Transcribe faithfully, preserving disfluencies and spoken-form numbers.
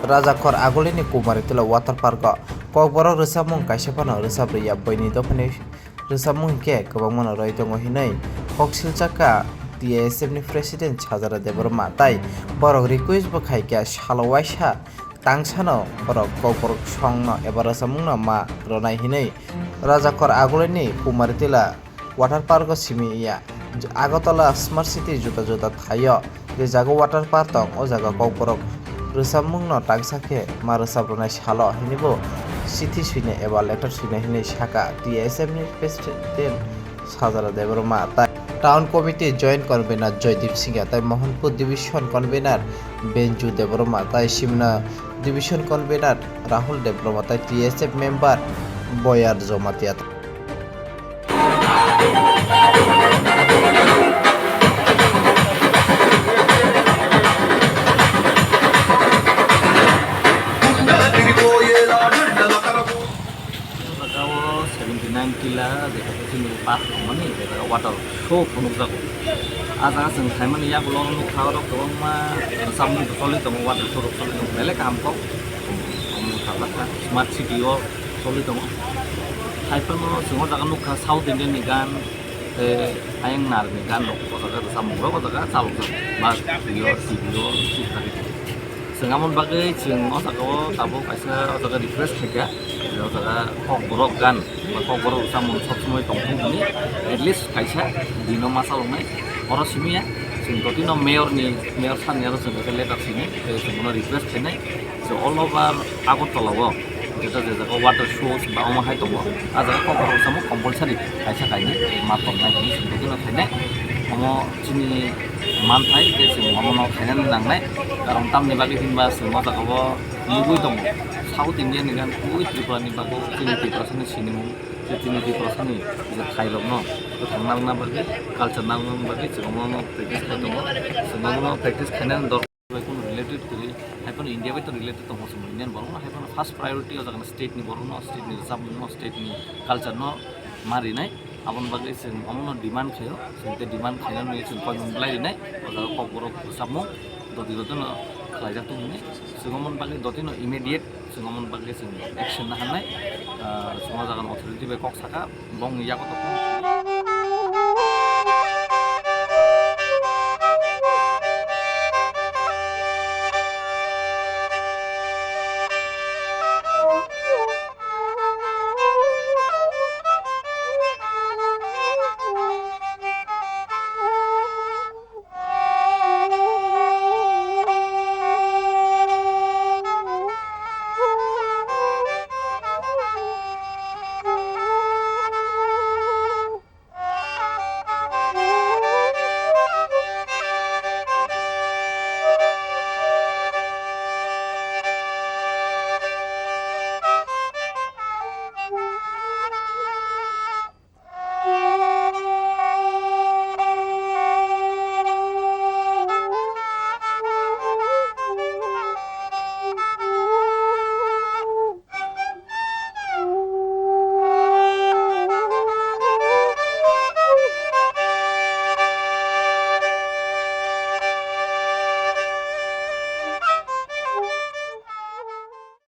Rajakhor Agulini Kumari Tila Water Park o Kokborok rwchapmung kaisa phano rwchap rwya, buini dophani rwchapmung hinkhe kwbangmano rwi tongo hinwi kok silchak kha T I S F ni President Sajara Debbarma, tai borok request bo khai kha salo waisa tangsano borok Kokborok songno eba rwchapmungno ma rwnai hinwi. Rajakhor Agulini Kumari Tila Water Park o simi ya Agartala Smart City juda juda thaio je jaga water park tong, o jaga Kokborok rwchapmungno tangsa khe ma rwchap rwnai salo hinwi bo chithi swinai eba letter swinai hinwi sakha T I S F ni President Sajara Debbarma tai Town Committee Joint Convener Joydeep Singha tai Mohanpur Division Convener Benju Debbarma tai Simna Division Convener Rahul Debbarma tai T S F member Boyar Jomatia. Jagao seventy nine tila, jekha chini park tongmani, jekha water show phunukjago. A jaga chwng phaimani yagulo nukha, oro kwbangma rwchapmung rok choli tongo, water show rok choli tongo, belai kaham kok. Omo kha smart city o choli tongo. Haiphano chwng o jaga nukha South Indian ni gan, tei ayang nar ni gan rok o jaga rwchapmung rok o jaga chalokjak, bus, T V o, T V o, chwng aboni bagwi chwng o jaga o tabuk kaisa o jaga request khaikha, o jaga Kokborok gan ba Kokborok rwchapmung sob somoi tongthung hwnwi, at least kaisa dino ma chaloknai. Oro simi ya, chwng totino mayor ni, mayor sir ni aro chwng kaisa letter sini, tei chwng bono request khainai. So all over Agartala o jeta je jaga water shows ba omo hai tongo, a jaga Kokborok samo compulsory kaisa kainwi ma tongnai hinwi chwng totino khainai. Omo chini manthai tei chwng omono khainani nangnai, karon tamni bagwi hinba chwng o jaga o nugwi tongo South India ni gan twi Tripura ni bagwi chini Tiprasani sinimung, tei chini Tiprasani je thairokno kwthang nangna bagwi, culture nangna bagwi chwng omono practice khai tongo. Chwng omono practice khainani dor- Bai kunu related kwrwi, haiphano India bai to related tongma chwng Indian borok no, haiphano first priority o jaga state ni borok no, state ni rwchapmung no, state ni culture no ma rinai. Aboni bagwi chwng omono demand khaio, chwng tei demand khainani chwng koimung belai rinai, o jaga Kokborok rwchapmung doti doti no khlaijak tong hwnwi. Chwng omoni bagwi doti no immediate chwng omoni bagwi chwng action na hannai, ah, chwng o jaga ni authority bai kok sakha, bongni yago tongkha.